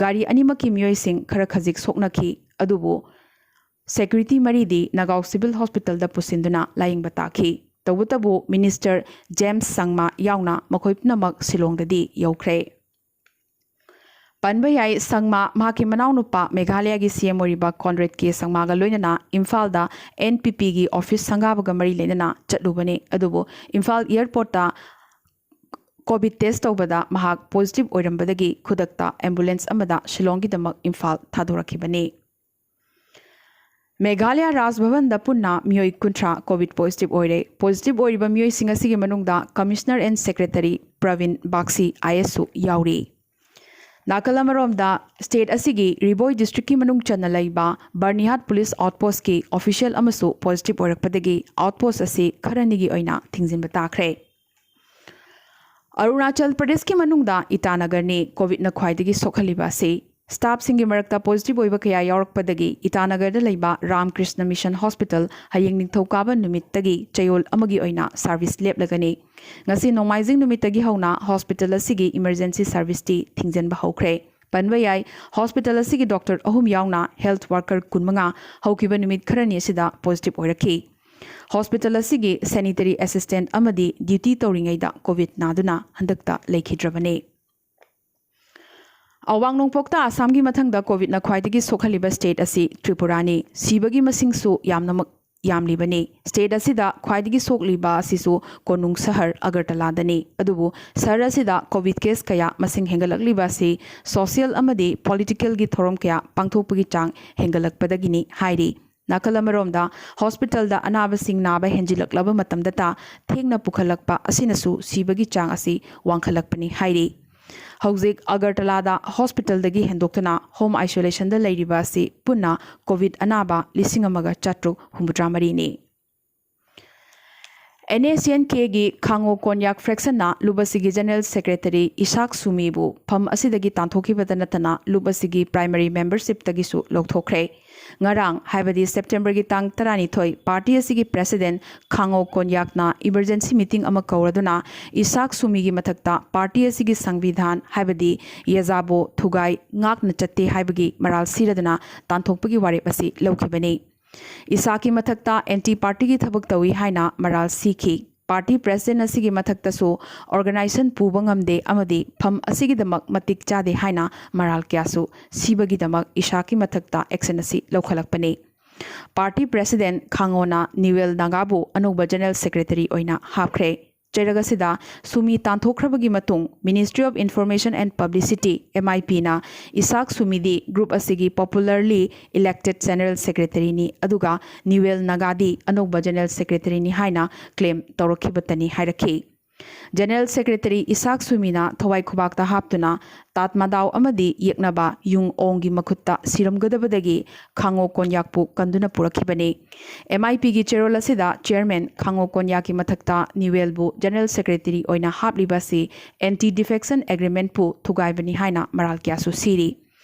ꯒꯥꯔꯤ ꯑꯅꯤꯃꯛꯀꯤ ꯃꯤꯑꯣꯏꯁꯤꯡ ꯈꯔ ꯈꯖꯤꯛ ꯁꯣꯛꯅꯈꯤ, ꯑꯗꯨꯕꯨ ꯁꯦꯀ꯭ꯌꯨꯔꯤꯇꯤ ꯃꯔꯤꯗꯤ ꯅꯥꯒꯥꯎ ꯁꯤꯚꯤꯜ ꯍꯣꯁꯄꯤꯇꯥꯜꯗ ꯄꯨꯁꯤꯟꯗꯨꯅ ꯂꯥꯌꯦꯡꯕ ꯇꯥꯈꯤ꯫ ꯇꯧꯕꯇꯕꯨ ꯃꯤꯅꯤꯁꯇꯔ ꯖꯦꯝꯁ ꯁꯪꯃ ꯌꯥꯎꯅ ꯃꯈꯣꯏ ꯄꯨꯝꯅꯃꯛ ꯁꯤꯂꯣꯡꯗꯗꯤ ꯌꯧꯈ꯭ꯔꯦ꯫ ꯄꯟꯕ ꯌꯥꯏ, ꯁꯪꯃ ꯃꯍꯥꯛꯀꯤ ꯃꯅꯥꯎꯅꯨꯄꯥ ꯃꯦꯘꯥꯂꯌꯒꯤ ꯁꯤ ꯑꯦꯝ ꯑꯣꯏꯔꯤꯕ ꯀꯣꯟꯔꯦꯗ ꯀꯦ ꯁꯪꯃꯒ ꯂꯣꯏꯅꯅ ꯏꯝꯐꯥꯜꯗ ꯑꯦꯟ ꯄꯤ ꯄꯤꯒꯤ ꯑꯣꯐꯤꯁ ꯁꯪꯒꯥꯕꯒ ꯃꯔꯤ ꯂꯩꯅꯅ ꯆꯠꯂꯨꯕꯅꯤ, ꯑꯗꯨꯕꯨ ꯏꯝꯐꯥꯜ ꯑꯦꯌꯔꯄꯣꯔꯠꯇ ꯀꯣꯚꯤꯗ ꯇꯦꯁ ꯇꯧꯕꯗ ꯃꯍꯥꯛ ꯄꯣꯖꯤꯇꯤꯚ ꯑꯣꯏꯔꯝꯕꯗꯒꯤ ꯈꯨꯗꯛꯇ ꯑꯦꯝꯕꯨꯂꯦꯟꯁ ꯑꯃꯗ ꯁꯤꯂꯣꯡꯒꯤꯗꯃꯛ ꯏꯝꯐꯥꯜ ꯊꯥꯗꯣꯔꯛꯈꯤꯕꯅꯤ꯫ ꯃꯦꯘꯥꯂꯌ ꯔꯥꯖ ꯚꯕꯟꯗ ꯄꯨꯟꯅ ꯃꯤꯑꯣꯏ ꯀꯨꯟꯊ꯭ꯔꯥ ꯀꯣꯚꯤꯗ ꯄꯣꯖꯤꯇꯤꯚ ꯑꯣꯏꯔꯦ꯫ ꯄꯣꯖꯤꯇꯤꯚ ꯑꯣꯏꯔꯤꯕ ꯃꯤꯑꯣꯏꯁꯤꯡ ꯑꯁꯤꯒꯤ ꯃꯅꯨꯡꯗ ꯀꯃꯤꯁꯅꯔ ꯑꯦꯟ ꯁꯦꯀ꯭ꯔꯦꯇꯔꯤ ꯄ꯭ꯔꯕꯤꯟ ꯕꯥꯛꯁꯤ ꯑꯥꯏ ꯑꯦꯁꯁꯨ ꯌꯥꯎꯔꯤ꯫ ꯅꯥꯀꯜ ꯑꯃꯔꯣꯝꯗ, ꯁ꯭ꯇꯦꯠ ꯑꯁꯤꯒꯤ ꯔꯤꯕꯣꯏ ꯗꯤꯁꯇ꯭ꯔꯤꯛꯀꯤ ꯃꯅꯨꯡ ꯆꯟꯅ ꯂꯩꯕ ꯕꯔꯅꯤꯍꯥꯠ ꯄꯨꯂꯤꯁ ꯑꯥꯎꯠꯄꯣꯁꯠꯀꯤ ꯑꯣꯐꯤꯁꯤꯌꯦꯜ ꯑꯃꯁꯨ ꯄꯣꯖꯤꯇꯤꯚ ꯑꯣꯏꯔꯛꯄꯗꯒꯤ ꯑꯥꯎꯠꯄꯣꯁꯠ ꯑꯁꯤ ꯈꯔꯅꯤꯒꯤ ꯑꯣꯏꯅ ꯊꯤꯡꯖꯤꯟꯕ ꯇꯥꯈ꯭ꯔꯦ꯫ ꯑꯔꯨꯅꯥꯆꯜ ꯄ꯭ꯔꯗꯦꯁꯀꯤ ꯃꯅꯨꯡꯗ ꯏꯇꯥꯅꯒꯔꯅꯤ ꯀꯣꯚꯤꯗꯅ ꯈ꯭ꯋꯥꯏꯗꯒꯤ ꯁꯣꯛꯍꯜꯂꯤꯕ ꯑꯁꯤ꯫ ꯁ꯭ꯇꯥꯐꯁꯤꯡꯒꯤ ꯃꯔꯛꯇ ꯄꯣꯖꯤꯇꯤꯚ ꯑꯣꯏꯕ ꯀꯌꯥ ꯌꯥꯎꯔꯛꯄꯗꯒꯤ ꯏꯇꯥꯅꯒꯔꯗ ꯂꯩꯕ ꯔꯥꯝꯀ꯭ꯔꯤꯁꯅ ꯃꯤꯁꯟ ꯍꯣꯁꯄꯤꯇꯥꯜ ꯍꯌꯦꯡ ꯅꯤꯡꯊꯧꯀꯥꯕ ꯅꯨꯃꯤꯠꯇꯒꯤ ꯆꯌꯣꯜ ꯑꯃꯒꯤ ꯑꯣꯏꯅ ꯁꯔꯚꯤꯁ ꯂꯦꯞꯂꯒꯅꯤ꯫ ꯉꯁꯤ ꯅꯣꯡꯃꯥꯏꯖꯤꯡ ꯅꯨꯃꯤꯠꯇꯒꯤ ꯍꯧꯅ ꯍꯣꯁꯄꯤꯇꯥꯜ ꯑꯁꯤꯒꯤ ꯏꯃꯔꯖꯦꯟꯁꯤ ꯁꯔꯚꯤꯁꯇꯤ ꯊꯤꯡꯖꯤꯟꯕ ꯍꯧꯈ꯭ꯔꯦ꯫ ꯄꯟꯕ ꯌꯥꯏ, ꯍꯣꯁꯄꯤꯇꯥꯜ ꯑꯁꯤꯒꯤ ꯗꯣꯛꯇꯔ ꯑꯍꯨꯝ ꯌꯥꯎꯅ ꯍꯦꯜꯊ ꯋꯥꯔꯀꯔ ꯀꯨꯟꯃꯉꯥ ꯍꯧꯈꯤꯕ ꯅꯨꯃꯤꯠ ꯈꯔꯅꯤ ꯑꯁꯤꯗ ꯄꯣꯖꯤꯇꯤꯚ ꯑꯣꯏꯔꯛꯈꯤ꯫ ꯍꯣꯁꯄꯤꯇꯥꯜ ꯑꯁꯤꯒꯤ ꯁꯦꯅꯤꯇꯔꯤ ꯑꯦꯁꯤꯁꯇꯦꯟꯠ ꯑꯃꯗꯤ ꯗ꯭ꯌꯨꯇꯤ ꯇꯧꯔꯤꯉꯩꯗ ꯀꯣꯚꯤꯗ ꯅꯥꯗꯨꯅ ꯍꯟꯗꯛꯇ ꯂꯩꯈꯤꯗ꯭ꯔꯕꯅꯤ꯫ ꯑꯋꯥꯡ ꯅꯣꯡꯄꯣꯛꯇ ꯑꯁꯥꯝꯒꯤ ꯃꯊꯪꯗ ꯀꯣꯚꯤꯗꯅ ꯈ꯭ꯋꯥꯏꯗꯒꯤ ꯁꯣꯛꯍꯜꯂꯤꯕ ꯁ꯭ꯇꯦꯠ ꯑꯁꯤ ꯇ꯭ꯔꯤꯄꯨꯔꯥꯅꯤ꯫ ꯁꯤꯕꯒꯤ ꯃꯁꯤꯡꯁꯨ ꯌꯥꯝꯅꯃꯛ ꯌꯥꯝꯂꯤꯕꯅꯤ꯫ ꯁ꯭ꯇꯦꯠ ꯑꯁꯤꯗ ꯈ꯭ꯋꯥꯏꯗꯒꯤ ꯁꯣꯛꯂꯤꯕ ꯑꯁꯤꯁꯨ ꯀꯣꯅꯨꯡ ꯁꯍꯔ ꯑꯒꯔꯇꯂꯥꯗꯅꯤ꯫ ꯑꯗꯨꯕꯨ ꯁꯍꯔ ꯑꯁꯤꯗ ꯀꯣꯚꯤꯗ ꯀꯦꯁ ꯀꯌꯥ ꯃꯁꯤꯡ ꯍꯦꯟꯒꯠꯂꯛꯂꯤꯕ ꯑꯁꯤ ꯁꯣꯁꯤꯌꯦꯜ ꯑꯃꯗꯤ ꯄꯣꯂꯤꯇꯤꯀꯦꯜꯒꯤ ꯊꯧꯔꯝ ꯀꯌꯥ ꯄꯥꯡꯊꯣꯛꯄꯒꯤ ꯆꯥꯡ ꯍꯦꯟꯒꯠꯂꯛꯄꯗꯒꯤꯅꯤ ꯍꯥꯏꯔꯤ꯫ ꯅꯥꯀꯜ ꯑꯃꯔꯣꯝꯗ, ꯍꯣꯁꯄꯤꯇꯥꯜꯗ ꯑꯅꯥꯕꯁꯤꯡ ꯅꯥꯕ ꯍꯦꯟꯖꯤꯜꯂꯛꯂꯕ ꯃꯇꯝꯗꯇ ꯊꯦꯡꯅ ꯄꯨꯈꯠꯂꯛꯄ ꯑꯁꯤꯅꯁꯨ ꯁꯤꯕꯒꯤ ꯆꯥꯡ ꯑꯁꯤ ꯋꯥꯡꯈꯠꯂꯛꯄꯅꯤ ꯍꯥꯏꯔꯤ꯫ ꯍꯧꯖꯤꯛ ꯑꯒꯔꯇꯂꯥꯗ ꯍꯣꯁꯄꯤꯇꯥꯜꯗꯒꯤ ꯍꯦꯟꯗꯣꯛꯇꯨꯅ ꯍꯣꯝ ꯑꯥꯏꯁꯣꯂꯦꯁꯟꯗ ꯂꯩꯔꯤꯕ ꯑꯁꯤ ꯄꯨꯟꯅ ꯀꯣꯚꯤꯗ ꯑꯅꯥꯕ ꯂꯤꯁꯤꯡ ꯑꯃꯒ ꯆꯥꯇ꯭ꯔꯨꯛ ꯍꯨꯝꯐꯨꯇꯔꯥ ꯃꯔꯤꯅꯤ꯫ ꯑꯦꯟ ꯑꯦꯁ ꯑꯦꯟ ꯀꯦꯒꯤ ꯈꯥꯉꯣ ꯀꯣꯟꯌꯥꯛ ꯐ꯭ꯔꯦꯛꯁꯟꯅ ꯂꯨꯞ ꯑꯁꯤꯒꯤ ꯖꯦꯅꯔꯦꯜ ꯁꯦꯀ꯭ꯔꯦꯇꯔꯤ ꯏꯁꯥꯛ ꯁꯨꯃꯤꯕꯨ ꯐꯝ ꯑꯁꯤꯗꯒꯤ ꯇꯥꯟꯊꯣꯛꯈꯤꯕꯇ ꯅꯠꯇꯅ ꯂꯨꯞ ꯑꯁꯤꯒꯤ ꯄ꯭ꯔꯥꯏꯃꯔꯤ ꯃꯦꯝꯕꯔꯁꯤꯞꯇꯒꯤꯁꯨ ꯂꯧꯊꯣꯛꯈ꯭ꯔꯦ꯫ ꯉꯔꯥꯡ, ꯍꯥꯏꯕꯗꯤ ꯁꯦꯞꯇꯦꯝꯕꯔꯒꯤ ꯇꯥꯡ ꯇꯔꯥꯅꯤꯊꯣꯏ, ꯄꯥꯔꯇꯤ ꯑꯁꯤꯒꯤ ꯄ꯭ꯔꯦꯁꯤꯗꯦꯟꯠ ꯈꯥꯉꯣ ꯀꯣꯟꯌꯥꯛꯅ ꯏꯃꯔꯖꯦꯟꯁꯤ ꯃꯤꯇꯤꯡ ꯑꯃ ꯀꯧꯔꯗꯨꯅ ꯏꯁꯥꯛ ꯁꯨꯃꯤꯒꯤ ꯃꯊꯛꯇ ꯄꯥꯔꯇꯤ ꯑꯁꯤꯒꯤ ꯁꯪꯕꯤꯙꯥꯟ, ꯍꯥꯏꯕꯗꯤ ꯌꯥꯖꯥꯕꯣ ꯊꯨꯒꯥꯏ ꯉꯥꯛꯅ ꯆꯠꯇꯦ ꯍꯥꯏꯕꯒꯤ ꯃꯔꯥꯜ ꯁꯤꯔꯗꯨꯅ ꯇꯥꯟꯊꯣꯛꯄꯒꯤ ꯋꯥꯔꯦꯞ ꯑꯁꯤ ꯂꯧꯈꯤꯕꯅꯤ꯫ ꯏꯁꯥꯛꯀꯤ ꯃꯊꯛꯇ ꯑꯦꯟꯇꯤ ꯄꯥꯔꯇꯤꯒꯤ ꯊꯕꯛ ꯇꯧꯏ ꯍꯥꯏꯅ ꯃꯔꯥꯜ ꯁꯤꯈꯤ꯫ ꯄꯥꯔꯇꯤ ꯄ꯭ꯔꯦꯁꯤꯗꯦꯟꯠ ꯑꯁꯤꯒꯤ ꯃꯊꯛꯇꯁꯨ ꯑꯣꯔꯒꯅꯥꯏꯖꯦꯁꯟ ꯄꯨꯕ ꯉꯝꯗꯦ ꯑꯃꯗꯤ ꯐꯝ ꯑꯁꯤꯒꯤꯗꯃꯛ ꯃꯇꯤꯛ ꯆꯥꯗꯦ ꯍꯥꯏꯅ ꯃꯔꯥꯜ ꯀꯌꯥꯁꯨ ꯁꯤꯕꯒꯤꯗꯃꯛ ꯏꯁꯥꯛꯀꯤ ꯃꯊꯛꯇ ꯑꯦꯛꯁꯟ ꯑꯁꯤ ꯂꯧꯈꯠꯂꯛꯄꯅꯤ꯫ ꯄꯥꯔꯇꯤ ꯄ꯭ꯔꯦꯁꯤꯗꯦꯟꯠ ꯈꯥꯉꯣꯅ ꯅꯤꯋꯦꯜ ꯅꯥꯒꯥꯕꯨ ꯑꯅꯧꯕ ꯖꯦꯅꯔꯦꯜ ꯁꯦꯀ꯭ꯔꯦꯇꯔꯤ ꯑꯣꯏꯅ ꯍꯥꯞꯈ꯭ꯔꯦ꯫ ꯆꯩꯔꯛ ꯑꯁꯤꯗ ꯁꯨꯃꯤ ꯇꯥꯟꯊꯣꯛꯈ꯭ꯔꯕꯒꯤ ꯃꯇꯨꯡ Ministry of Information and Publicity, M I P ꯅ ꯏꯁꯥꯛ ꯁꯨꯃꯤꯗꯤ ꯒ꯭ꯔꯨꯞ ꯑꯁꯤꯒꯤ ꯄꯣꯄꯨꯂꯔꯂꯤ ꯏꯂꯦꯛꯇꯦꯗ ꯖꯦꯅꯔꯦꯜ ꯁꯦꯀ꯭ꯔꯦꯇꯔꯤꯅꯤ, ꯑꯗꯨꯒ ꯅꯤꯋꯦꯜ ꯅꯥꯒꯥꯗꯤ ꯑꯅꯧꯕ ꯖꯦꯅꯔꯦꯜ ꯁꯦꯀ꯭ꯔꯦꯇꯔꯤꯅꯤ ꯍꯥꯏꯅ ꯀ꯭ꯂꯦꯝ ꯇꯧꯔꯛꯈꯤꯕꯇꯅꯤ ꯍꯥꯏꯔꯛꯈꯤ꯫ ꯖꯦꯅꯔꯦꯜ ꯁꯦꯀ꯭ꯔꯦꯇꯔꯤ ꯏꯁꯥꯛ ꯁꯨꯃꯤꯅ ꯊꯋꯥꯏ ꯈꯨꯕꯥꯛꯇ ꯍꯥꯞꯇꯨꯅ ꯇꯥꯠꯃꯥꯗꯥꯎ ꯑꯃꯗꯤ ꯌꯦꯛꯅꯕ ꯌꯨꯡ ꯑꯣꯡꯒꯤ ꯃꯈꯨꯠꯇ ꯁꯤꯔꯝꯒꯗꯕꯗꯒꯤ ꯈꯥꯉꯣ ꯀꯣꯟꯌꯥꯛꯄꯨ ꯀꯟꯗꯨꯅ ꯄꯨꯔꯛꯈꯤꯕꯅꯤ꯫ M I P ꯒꯤ ꯆꯦꯔꯣꯜ ꯑꯁꯤꯗ ꯆꯤꯌꯔꯃꯦꯟ ꯈꯥꯉꯣ ꯀꯣꯟꯌꯥꯛꯀꯤ ꯃꯊꯛꯇ ꯅꯤꯋꯦꯜꯕꯨ ꯖꯦꯅꯔꯦꯜ ꯁꯦꯀ꯭ꯔꯦꯇꯔꯤ ꯑꯣꯏꯅ ꯍꯥꯞꯂꯤꯕ ꯑꯁꯤ ꯑꯦꯟꯇꯤ ꯗꯤꯐꯦꯛꯁꯟ ꯑꯦꯒ꯭ꯔꯤꯃꯦꯟꯠꯄꯨ ꯊꯨꯒꯥꯏꯕꯅꯤ ꯍꯥꯏꯅ ꯃꯔꯥꯜ ꯀꯌꯥꯁꯨ ꯁꯤꯔꯤ꯫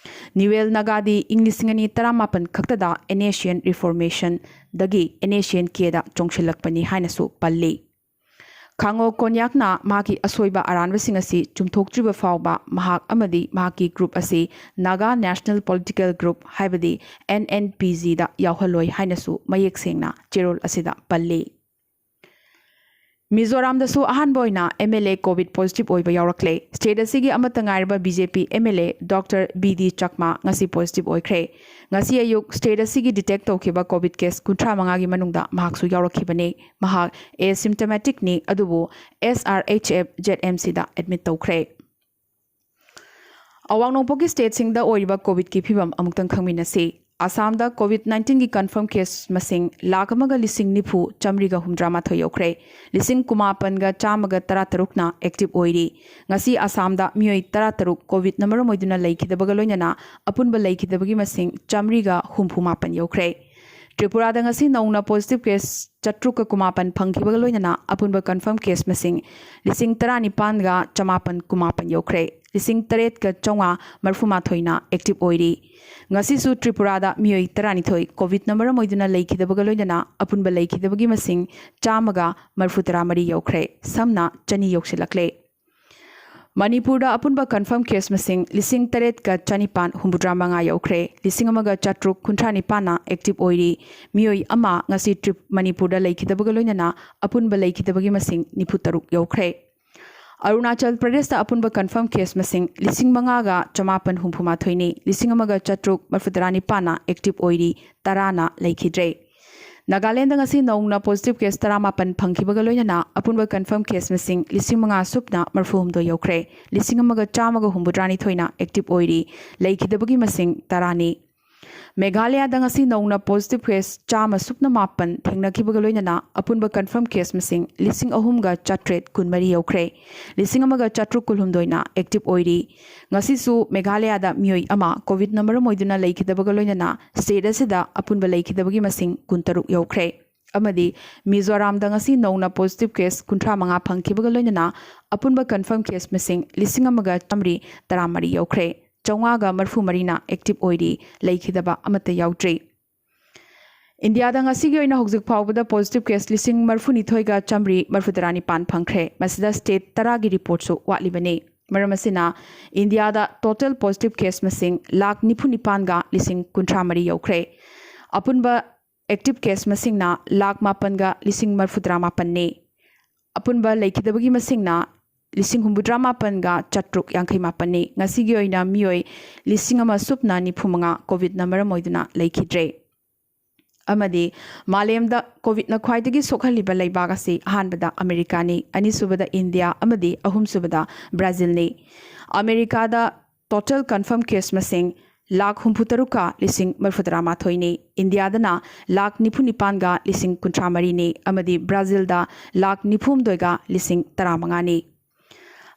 ꯅꯤꯋꯦꯜ ꯅꯥꯒꯥꯗꯤ ꯏꯪ ꯂꯤꯁꯤꯡ ꯑꯅꯤ ꯇꯔꯥꯃꯥꯄꯟ ꯈꯛꯇꯗ ꯑꯦꯟ ꯑꯦꯁ ꯑꯦꯟ ꯔꯤꯐꯣꯔꯃꯦꯁꯟꯗꯒꯤ ꯑꯦꯟ ꯑꯦꯁ ꯑꯦꯟ ꯀꯦꯗ ꯆꯣꯡꯁꯤꯜꯂꯛꯄꯅꯤ ꯍꯥꯏꯅꯁꯨ ꯄꯜꯂꯤ꯫ ꯈꯥꯉꯣ ꯀꯣꯟꯌꯥꯛꯅ ꯃꯍꯥꯛꯀꯤ ꯑꯁꯣꯏꯕ ꯑꯔꯥꯟꯕꯁꯤꯡ ꯑꯁꯤ ꯆꯨꯝꯊꯣꯛꯇ꯭ꯔꯤꯕ ꯐꯥꯎꯕ ꯃꯍꯥꯛ ꯑꯃꯗꯤ ꯃꯍꯥꯛꯀꯤ ꯒ꯭ꯔꯨꯞ ꯑꯁꯤ ꯅꯥꯒꯥ ꯅꯦꯁꯅꯦꯜ ꯄꯣꯂꯤꯇꯤꯀꯦꯜ ꯒ꯭ꯔꯨꯞ, ꯍꯥꯏꯕꯗꯤ N N P G ꯗ ꯌꯥꯎꯍꯜꯂꯣꯏ ꯍꯥꯏꯅꯁꯨ ꯃꯌꯦꯛ ꯁꯦꯡꯅ ꯆꯦꯔꯣꯜ ꯑꯁꯤꯗ ꯄꯜꯂꯤ꯫ ꯃꯤꯖꯣꯔꯥꯝꯗꯁꯨ ꯑꯍꯥꯟꯕ ꯑꯣꯏꯅ M L A COVID positive ꯑꯣꯏꯕ ꯌꯥꯎꯔꯛꯂꯦ꯫ ꯁ꯭ꯇꯦꯠ ꯑꯁꯤꯒꯤ ꯑꯃꯠꯇ ꯉꯥꯏꯔꯕ B J P M L A Doctor B D Chakma ꯉꯁꯤ ꯄꯣꯖꯤꯇꯤꯚ ꯑꯣꯏꯈ꯭ꯔꯦ꯫ ꯉꯁꯤ ꯑꯌꯨꯛ ꯁ꯭ꯇꯦꯠ ꯑꯁꯤꯒꯤ ꯗꯤꯇꯦꯛ ꯇꯧꯈꯤꯕ ꯀꯣꯚꯤꯗ ꯀꯦꯁ ꯀꯨꯟꯊ꯭ꯔꯥ ꯃꯉꯥꯒꯤ ꯃꯅꯨꯡꯗ ꯃꯍꯥꯛꯁꯨ ꯌꯥꯎꯔꯛꯈꯤꯕꯅꯤ꯫ ꯃꯍꯥꯛ ꯑꯦꯁꯤꯝꯇꯃꯦꯇꯤꯛꯅꯤ, ꯑꯗꯨꯕꯨ S R H F Z M C ꯗ ꯑꯦꯗꯃꯤꯠ ꯇꯧꯈ꯭ꯔꯦ꯫ ꯑꯋꯥꯡ ꯅꯣꯡꯄꯣꯛꯀꯤ ꯁ꯭ꯇꯦꯠꯁꯤꯡꯗ ꯑꯣꯏꯔꯤꯕ ꯀꯣꯚꯤꯗꯀꯤ ꯐꯤꯕꯝ ꯑꯃꯨꯛꯇꯪ ꯈꯪꯃꯤꯟꯅꯁꯤ꯫ ꯑꯁꯥꯝꯗ ꯀꯣꯚꯤꯗ ꯅꯥꯏꯟꯇꯤꯟꯒꯤ ꯀꯟꯐꯥꯔꯝ ꯀꯦꯁ ꯃꯁꯤꯡ ꯂꯥꯈ ꯑꯃꯒ ꯂꯤꯁꯤꯡ ꯅꯤꯐꯨ ꯆꯥꯃꯔꯤꯒ ꯍꯨꯝꯗ꯭ꯔꯥ ꯃꯥꯊꯣꯏ ꯌꯧꯈ꯭ꯔꯦ꯫ ꯂꯤꯁꯤꯡ ꯀꯨꯟꯃꯥꯄꯟꯒ ꯆꯥꯝꯃꯒ ꯇꯔꯥ ꯇꯔꯨꯛꯅ ꯑꯦꯛꯇꯤꯚ ꯑꯣꯏꯔꯤ꯫ ꯉꯁꯤ ꯑꯁꯥꯝꯗ ꯃꯤꯑꯣꯏ ꯇꯔꯥ ꯇꯔꯨꯛ ꯀꯣꯚꯤꯗꯅ ꯃꯔꯝ ꯑꯣꯏꯗꯨꯅ ꯂꯩꯈꯤꯗꯕꯒ ꯂꯣꯏꯅꯅ ꯑꯄꯨꯟꯕ ꯂꯩꯈꯤꯗꯕꯒꯤ ꯃꯁꯤꯡ ꯆꯥꯃꯔꯤꯒ ꯍꯨꯝꯐꯨ ꯃꯥꯄꯟ ꯌꯧꯈ꯭ꯔꯦ꯫ ꯇ꯭ꯔꯤꯄꯨꯔꯥꯗ ꯉꯁꯤ ꯅꯧꯅ ꯄꯣꯖꯤꯇꯤꯚ ꯀꯦꯁ ꯆꯥꯇ꯭ꯔꯨꯛꯀ ꯀꯨꯟꯃꯥꯄꯟ ꯐꯪꯈꯤꯕꯒ ꯂꯣꯏꯅꯅ ꯑꯄꯨꯟꯕ ꯀꯟꯐꯥꯔꯝ ꯀꯦꯁ ꯃꯁꯤꯡ ꯂꯤꯁꯤꯡ ꯇꯔꯥꯅꯤꯄꯥꯟꯒ ꯆꯃꯥꯄꯟ ꯀꯨꯟꯃꯥꯄꯟ ꯌꯧꯈ꯭ꯔꯦ꯫ ꯂꯤꯁꯤꯡ ꯇꯔꯦꯠꯀ ꯆꯥꯝꯃꯉꯥ ꯃꯔꯤꯐꯨ ꯃꯥꯊꯣꯏꯅ ꯑꯦꯛꯇꯤꯚ ꯑꯣꯏꯔꯤ꯫ ꯉꯁꯤꯁꯨ ꯇ꯭ꯔꯤꯄꯨꯔꯥꯗ ꯃꯤꯑꯣꯏ ꯇꯔꯥꯅꯤꯊꯣꯏ ꯀꯣꯚꯤꯗꯅ ꯃꯔꯝ ꯑꯣꯏꯗꯨꯅ ꯂꯩꯈꯤꯗꯕꯒ ꯂꯣꯏꯅꯅ ꯑꯄꯨꯟꯕ ꯂꯩꯈꯤꯗꯕꯒꯤ ꯃꯁꯤꯡ ꯆꯥꯝꯃꯒ ꯃꯔꯤꯐꯨ ꯇꯔꯥ ꯃꯔꯤ ꯌꯧꯈ꯭ꯔꯦ꯫ ꯁꯝꯅ ꯆꯅꯤ ꯌꯧꯁꯤꯜꯂꯛꯂꯦ꯫ ꯃꯅꯤꯄꯨꯔꯗ ꯑꯄꯨꯟꯕ ꯀꯟꯐꯥꯔꯝ ꯀꯦꯁ ꯃꯁꯤꯡ ꯂꯤꯁꯤꯡ ꯇꯔꯦꯠꯀ ꯆꯅꯤꯄꯥꯟ ꯍꯨꯝꯐꯨꯇꯔꯥ ꯃꯉꯥ ꯌꯧꯈ꯭ꯔꯦ꯫ ꯂꯤꯁꯤꯡ ꯑꯃꯒ ꯆꯥꯇ꯭ꯔꯨꯛ ꯀꯨꯟꯊ꯭ꯔꯥ ꯅꯤꯄꯥꯟꯅ ꯑꯦꯛꯇꯤꯚ ꯑꯣꯏꯔꯤ꯫ ꯃꯤꯑꯣꯏ ꯑꯃ ꯉꯁꯤ ꯇ꯭ꯔꯤꯞ ꯃꯅꯤꯄꯨꯔꯗ ꯂꯩꯈꯤꯗꯕꯒ ꯂꯣꯏꯅꯅ ꯑꯄꯨꯟꯕ ꯂꯩꯈꯤꯗꯕꯒꯤ ꯃꯁꯤꯡ ꯅꯤꯐꯨ ꯇꯔꯨꯛ ꯌꯧꯈ꯭ꯔꯦ꯫ ꯑꯔꯨꯅꯥꯆꯜ ꯄ꯭ꯔꯗꯦꯁꯇ ꯑꯄꯨꯟꯕ ꯀꯟꯐꯥꯔꯝ ꯀꯦꯁ ꯃꯁꯤꯡ ꯂꯤꯁꯤꯡ ꯃꯉꯥꯒ ꯆꯃꯥꯄꯟ ꯍꯨꯝꯐꯨ ꯃꯥꯊꯣꯏꯅꯤ꯫ ꯂꯤꯁꯤꯡ ꯑꯃꯒ ꯆꯥꯇ꯭ꯔꯨꯛ ꯃꯔꯤꯐꯨꯇꯔꯥ ꯅꯤꯄꯥꯟꯅ ꯑꯦꯛꯇꯤꯚ ꯑꯣꯏꯔꯤ, ꯇꯔꯥꯅ ꯂꯩꯈꯤꯗ꯭ꯔꯦ꯫ ꯅꯥꯒꯥꯂꯦꯟꯗ ꯉꯁꯤ ꯅꯧꯅ ꯄꯣꯖꯤꯇꯤꯚ ꯀꯦꯁ ꯇꯔꯥꯃꯥꯄꯟ ꯐꯪꯈꯤꯕꯒ ꯂꯣꯏꯅꯅ ꯑꯄꯨꯟꯕ ꯀꯟꯐꯥꯔꯝ ꯀꯦꯁ ꯃꯁꯤꯡ ꯂꯤꯁꯤꯡ ꯃꯉꯥ ꯁꯨꯞꯅ ꯃꯔꯤꯐꯨꯍꯨꯝꯗꯣꯏ ꯌꯧꯈ꯭ꯔꯦ꯫ ꯂꯤꯁꯤꯡ ꯑꯃꯒ ꯆꯥꯝꯃꯒ ꯍꯨꯝꯐꯨꯇꯔꯥꯅꯤꯊꯣꯏꯅ ꯑꯦꯛꯇꯤꯚ ꯑꯣꯏꯔꯤ꯫ ꯂꯩꯈꯤꯗꯕꯒꯤ ꯃꯁꯤꯡ ꯇꯔꯥꯅꯤ꯫ ꯃꯦꯘꯥꯂꯌꯥꯗ ꯉꯁꯤ ꯅꯧꯅ ꯄꯣꯖꯤꯇꯤꯚ ꯀꯦꯁ ꯆꯥꯝꯃ ꯁꯨꯞꯅ ꯃꯥꯄꯟ ꯊꯦꯡꯅꯈꯤꯕꯒ ꯂꯣꯏꯅꯅ ꯑꯄꯨꯟꯕ ꯀꯟꯐꯥꯔꯝ ꯀꯦꯁ ꯃꯁꯤꯡ ꯂꯤꯁꯤꯡ ꯑꯍꯨꯝꯒ ꯆꯥꯇ꯭ꯔꯦꯠ ꯀꯨꯟꯃꯔꯤ ꯌꯧꯈ꯭ꯔꯦ꯫ ꯂꯤꯁꯤꯡ ꯑꯃꯒ ꯆꯥꯇ꯭ꯔꯨꯛ ꯀꯨꯟꯍꯨꯝꯗꯣꯏꯅ ꯑꯦꯛꯇꯤꯚ ꯑꯣꯏꯔꯤ꯫ ꯉꯁꯤꯁꯨ ꯃꯦꯘꯥꯂꯌꯥꯗ ꯃꯤꯑꯣꯏ ꯑꯃ ꯀꯣꯚꯤꯗꯅ ꯃꯔꯝ ꯑꯣꯏꯗꯨꯅ ꯂꯩꯈꯤꯗꯕꯒ ꯂꯣꯏꯅꯅ ꯁ꯭ꯇꯦꯠ ꯑꯁꯤꯗ ꯑꯄꯨꯟꯕ ꯂꯩꯈꯤꯗꯕꯒꯤ ꯃꯁꯤꯡ ꯀꯨꯟꯇꯔꯨꯛ ꯌꯧꯈ꯭ꯔꯦ꯫ ꯑꯃꯗꯤ ꯃꯤꯖꯣꯔꯥꯝꯗ ꯉꯁꯤ ꯅꯧꯅ ꯄꯣꯖꯤꯇꯤꯚ ꯀꯦꯁ ꯀꯨꯟꯊ꯭ꯔꯥ ꯃꯉꯥ ꯐꯪꯈꯤꯕꯒ ꯂꯣꯏꯅꯅ ꯑꯄꯨꯟꯕ ꯀꯟꯐꯥꯔꯝ ꯀꯦꯁ ꯃꯁꯤꯡ ꯂꯤꯁꯤꯡ ꯑꯃꯒ ꯆꯥꯃꯔꯤ ꯇꯔꯥꯃꯔꯤ ꯌꯧꯈ꯭ꯔꯦ꯫ ꯆꯥꯝꯃꯉꯥꯒ ꯃꯔꯤꯐꯨ ꯃꯔꯤꯅ ꯑꯦꯛꯇꯤꯚ ꯑꯣꯏꯔꯤ꯫ ꯂꯩꯈꯤꯗꯕ ꯑꯃꯠꯇ ꯌꯥꯎꯗ꯭ꯔꯤ꯫ ꯏꯟꯗꯤꯌꯥꯗ ꯉꯁꯤꯒꯤ ꯑꯣꯏꯅ ꯍꯧꯖꯤꯛ ꯐꯥꯎꯕꯗ ꯄꯣꯖꯤꯇꯤꯚ ꯀꯦꯁ ꯂꯤꯁꯤꯡ ꯃꯔꯤꯐꯨꯅꯤꯊꯣꯏꯒ ꯆꯥꯃꯔꯤ ꯃꯔꯤꯐꯨꯇꯔꯥ ꯅꯤꯄꯥꯟ ꯐꯪꯈ꯭ꯔꯦ꯫ ꯃꯁꯤꯗ ꯁ꯭ꯇꯦꯠ ꯇꯔꯥꯒꯤ ꯔꯤꯄꯣꯔꯠꯁꯨ ꯋꯥꯠꯂꯤꯕꯅꯤ꯫ ꯃꯔꯝ ꯑꯁꯤꯅ ꯏꯟꯗꯤꯌꯥꯗ ꯇꯣꯇꯦꯜ ꯄꯣꯖꯤꯇꯤꯚ ꯀꯦꯁ ꯃꯁꯤꯡ ꯂꯥꯈ ꯅꯤꯐꯨ ꯅꯤꯄꯥꯟꯒ ꯂꯤꯁꯤꯡ ꯀꯨꯟꯊ꯭ꯔꯥ ꯃꯔꯤ ꯌꯧꯈ꯭ꯔꯦ꯫ ꯑꯄꯨꯟꯕ ꯑꯦꯛꯇꯤꯚ ꯀꯦꯁ ꯃꯁꯤꯡꯅ ꯂꯥꯈ ꯃꯥꯄꯟꯒ ꯂꯤꯁꯤꯡ ꯃꯔꯤꯐꯨꯇꯔꯥ ꯃꯥꯄꯟꯅꯤ꯫ ꯑꯄꯨꯟꯕ ꯂꯩꯈꯤꯗꯕꯒꯤ ꯃꯁꯤꯡꯅ ꯂꯤꯁꯤꯡ ꯍꯨꯝꯐꯨꯇꯔꯥ ꯃꯥꯄꯟꯒ ꯆꯥꯇ꯭ꯔꯨꯛ ꯌꯥꯡꯈꯩ ꯃꯥꯄꯟꯅꯤ꯫ ꯉꯁꯤꯒꯤ ꯑꯣꯏꯅ ꯃꯤꯑꯣꯏ ꯂꯤꯁꯤꯡ ꯑꯃ ꯁꯨꯞꯅ ꯅꯤꯐꯨ ꯃꯉꯥ ꯀꯣꯚꯤꯗꯅ ꯃꯔꯝ ꯑꯣꯏꯗꯨꯅ ꯂꯩꯈꯤꯗ꯭ꯔꯦ꯫ ꯑꯃꯗꯤ ꯃꯥꯂꯦꯝꯗ ꯀꯣꯚꯤꯗꯅ ꯈ꯭ꯋꯥꯏꯗꯒꯤ ꯁꯣꯛꯍꯜꯂꯤꯕ ꯂꯩꯕꯥꯛ ꯑꯁꯤ ꯑꯍꯥꯟꯕꯗ ꯑꯃꯦꯔꯤꯀꯥꯅꯤ, ꯑꯅꯤꯁꯨꯕꯗ ꯏꯟꯗꯤꯌꯥ ꯑꯃꯗꯤ ꯑꯍꯨꯝꯁꯨꯕꯗ ꯕ꯭ꯔꯥꯖꯤꯜꯅꯤ꯫ ꯑꯃꯦꯔꯤꯀꯥꯗ ꯇꯣꯇꯦꯜ ꯀꯟꯐꯥꯔꯝ ꯀꯦꯁ ꯃꯁꯤꯡ ꯂꯥꯈ ꯍꯨꯝꯐꯨ ꯇꯔꯨꯛꯀ ꯂꯤꯁꯤꯡ ꯃꯔꯤꯐꯨ ꯇꯔꯥ ꯃꯥꯊꯣꯏꯅꯤ꯫ ꯏꯟꯗꯤꯌꯥꯗꯅ ꯂꯥꯈ ꯅꯤꯐꯨ ꯅꯤꯄꯥꯟꯒ ꯂꯤꯁꯤꯡ ꯀꯨꯟꯊ꯭ꯔꯥ ꯃꯔꯤꯅꯤ ꯑꯃꯗꯤ ꯕ꯭ꯔꯥꯖꯤꯜꯗ ꯂꯥꯈ ꯅꯤꯐꯨ ꯍꯨꯝꯗꯣꯏꯒ ꯂꯤꯁꯤꯡ ꯇꯔꯥ ꯃꯉꯥꯅꯤ꯫